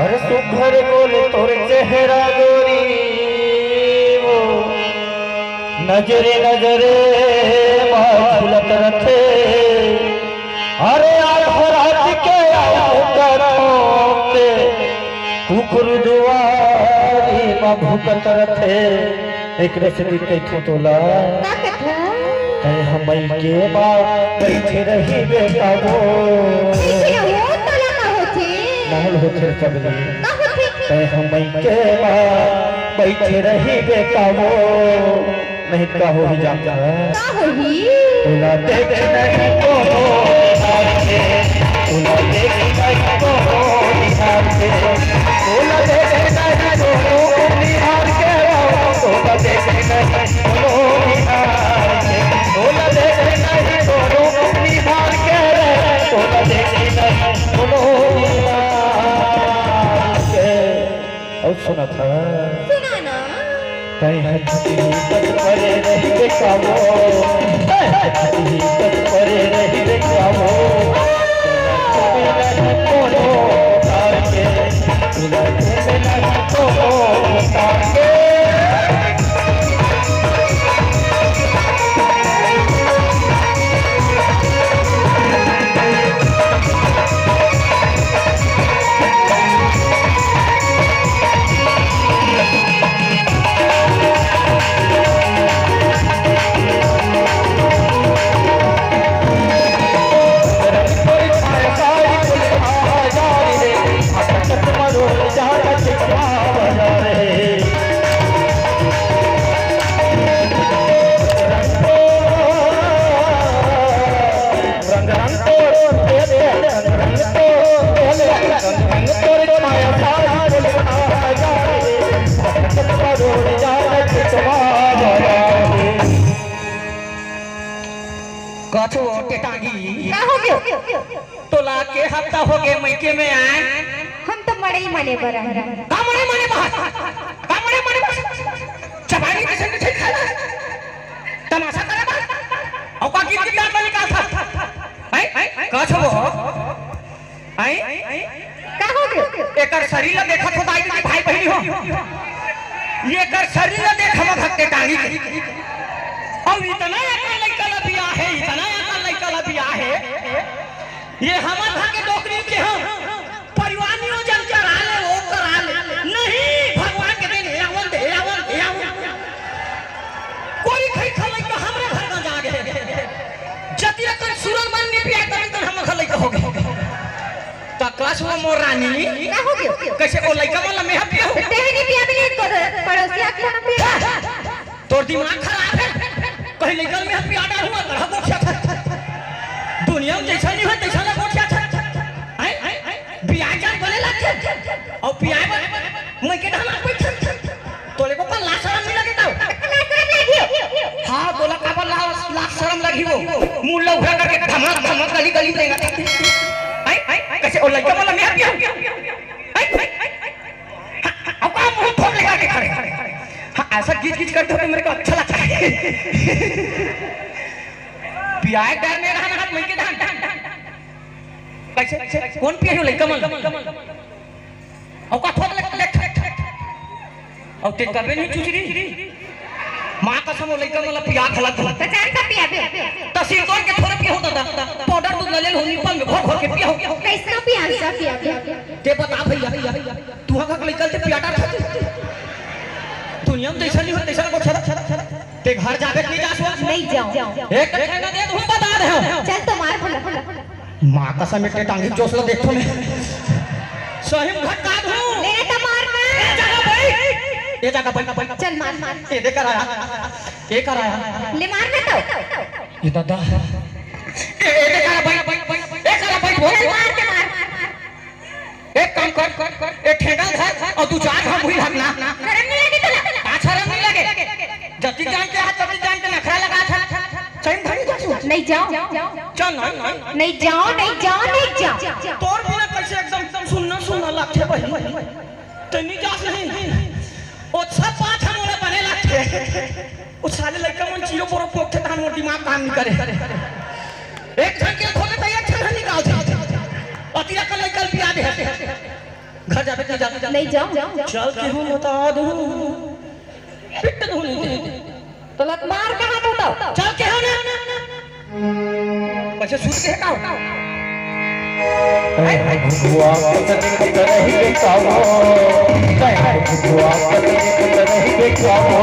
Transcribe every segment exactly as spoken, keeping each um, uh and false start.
अरे सुघर गोल तोर चेहरा गोरी, वो नजरे नजरे मा झुलत रथे। अरे आधा रात के आऊ करो के कुकुर दुआरी मा भुकत रथे। एकरे से भी कहिथों तोला। का कथा? तैं हमई के मा बइठे रहिबे का वो। कइसे हो? तोला का होथे? महल होथे रे पगली। का होथे? तैं हमई के मा बइठे रहिबे का वो। नहीं का होही जानत हस? का होही? तोला देख नहीं कोनो निहार के, तोला देख नहीं कोनो निहार के, तोला देख नहीं कोनो निहार के, तोला देख नहीं कोनो निहार के, तोला देख नहीं कोनो निहार के, तोला देख नहीं कोनो निहार के। अउ सुनत हस? सुना ना। तैं ह झूठी तक परे रहिबे का वो। तैं ह झूठी तक परे रहिबे का वो। तोला छूबे नहीं कोनो तार के। तोला छूबे नहीं कोनो तार के। कछु टेटागी। का हो गयो? तोला के हफ्ता हो गए मइके में आए। हम तो मड़ई माने बर आए। का मड़ई माने बर? का मड़ई माने बर? जबानी के संग छेड़ खाना। तमाशा करे बर। अउ का गीत गीत गात निकाल था। हैं? कछु वो? हैं? का हो गयो? एकर शरीर ला देखत हो, दाई दीदी, भाई बहिनी हो। ये एकर शरीर ला देख, हम धक्के टांगी के। अउ इतना एकर लइका ला बियाहे, इतना एकर लइका ला बियाहे। ये हमर घर के डोकरी के हम परिवार नियोजन करा ले, वो करा ले। नहीं, भगवान के देन, हे आवन दे, हे आवन, हे आवन। कोरी खई खा लइका हमरे घर में जा गए। जति रकन सुरन मन नहीं पिया, तब तक हमर घर लइका हो गए। त कस वो मोर रानी। का हो गयो? कइसे ओ लइका मन ल मेंह पियाहूं? तेंह नहीं पिया, भी नहीं, तोर पड़ोसिया के ना पिया। तोर दिमाग खराब हे। कहीं लइका ल मेंह पिया डारहूं, कड़ा गोठियाथस। दुनिया में जइसन नहीं होय, तइसन ल गोठियाथस। हैं? बियाह जान बने लागथे। अउ पियाए बर मइके डहर बइठन। तोला एको कन लाज शरम नहीं लगे तव? लाज शरम लगी। हाँ, तोला काबर लाज, लाज शरम लगी वो? मुंह लउरा करके धमक, धमक, गली, गली में रेंगथे। हैं? कइसे ओ लइका मन ल मेंह पियाहूं? हैं? हाँ, हाँ, अब का मुंह थोर लेकर के खड़े? हाँ, ऐसा गीच गीच करते हो तो मेरे को अच्छा लगता है। पियाए डर में रहना, हाथ मइके डहर। कइसे? कौन पियाही ओ लइका मन ल? अउ का थोर ले, ले। अउ तें कबे नहीं चुचरी? माँ कसम, ओ लइका मन ल पिया घला तू। त चार का पिया बे? त सिरतोन के थोरे पिया हो दादा। पाउडर दूध ल ले लहू, निप्पल में घोर घोर के पिया हो। कइसना पिया, सब पिया, पिया, पिया। तें बता भइया, तुंहर घर के लइका ल तें पिया डारथस। दुनिया में जइसन नहीं होय, तइसन गोठियाथस। तें घर जाबे कि नहीं जास? नहीं जांव। एक ठेंगा दे दूं, बता देहूं। चल तो मार भला। माँ कसम, ए टेटांगी जोश ल देखथों मैं। सही में घटका दूं। ले तो मार ना। ए जगह बइठ। ए जगह बइठ, बइठ। चल मार, मार। ए दे कर आया। ए कर आया। ले मार ना तो। ए दादा। ए, ए दे कर बइठ, बइठ, बइठ। ए कर बइठ, बइठ। चल मार दे, मार। एक काम कर, ए ठेंगा धर अउ दू चार घांव भुइयां हग ना। शरम नहीं लगे तोला? का शरम नहीं लगे? जतिक जान के हाथ, ततिक जान के नखरा लगाथस। सही में धरी जासु। नहीं जांव। चल ना, ना, ना। नहीं जांव, नहीं जांव, नहीं जांव। तोर बिना कइसे एकदम सुन्ना सुन्ना लागथे बहिनी। तें नहीं जास नहीं। ओ सब पाँच हम ओला बने लागथे। ओ साले लइका मन चीरो बोरो पोकथे, तहान मोर दिमाग काम नहीं करे। एक झन के थोरे त एक झन निकालथे। अतिरा का लइका ल पिया दे। घर जाबे कि जा? नहीं जाऊं। चल के हूं, बता दूं। पिट दूं नहीं। तो लत मार कहां तू तो? चल के हूं ना। कैसे सुन के का हो? ए, भगवा पत्नी की तरह ही बेटा हो। ए, भगवा पत्नी की तरह ही बेटा हो।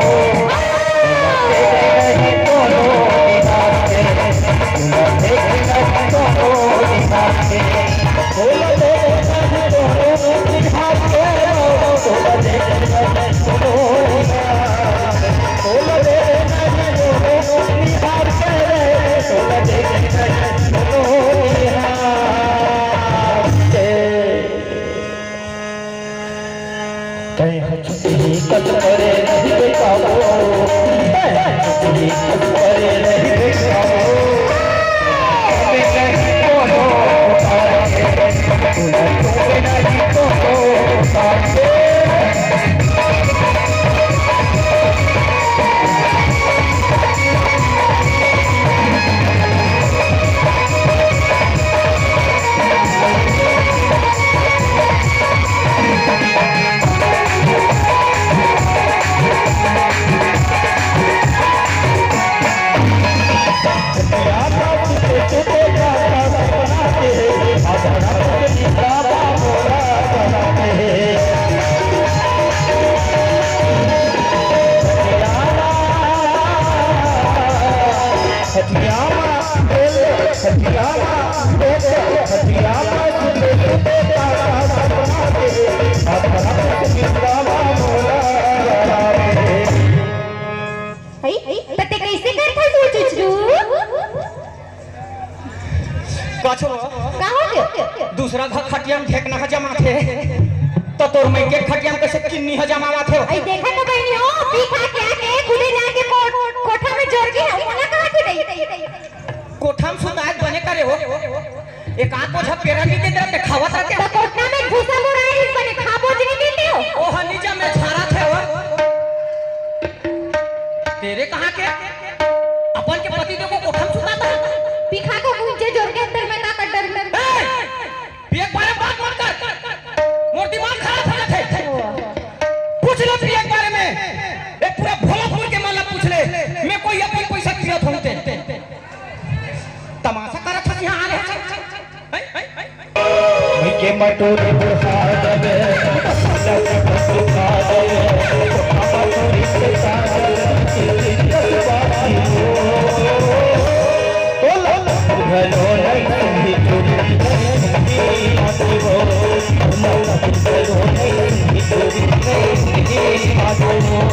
तैं ह छुटही कस परे रहिबे काबो, तैं ह छुटही कस परे रहिबे काबो। हमें नहीं कोनो उतार के, तू न छूबे नहीं कोनो उतार के। हई, त तैं कइसे करथस ओ चुचरू? कछु का हो गे? दूसरा घर खटिया म ढेकना ह जमाथे, त तोर मइके खटिया म कइसे किन्नी ह जमावथे? अई देखा न बहिनी हो, पी खा के आके खुदे जाके को-, कोठा म जोर के हम ना कहा के दई। कोठा म सुताए बने करे हो। एक आध बोझा पेरा नहीं देते रहते, खावत रहते। त कोठा म भूसा मुराई बने खाबो जी नहीं देते हो। ओ हनी जा मैं झारा थे हो। तेरे कहाँ के? अपन के पति देव को कोठा म सुताता है। पी खा के मुंह जे जोर के अंदर में का कर डर में। ए! पी एक बारे बात मत कर। मोर दिमाग खराब हो जाथे। पूछ ले पी एक बारे में। ए पूरा भोलापुर के मन ला पूछ ले। मैं कोई अपन पैसा पियत हूँ ते। तमाशा करत हस इहाँ आ रहे हस। हैं? हैं? हैं? मइके म टोरी बुढ़ा देबे, लगे पशु खा देबे, मइके म टोरी से खा देबे, इज्जत बासी हो। बोलो, घलो नहीं सुनही टोरी, नहीं सुनही बासी हो। बोलो, घलो नहीं सुनही टोरी, नहीं सुनही बासी हो।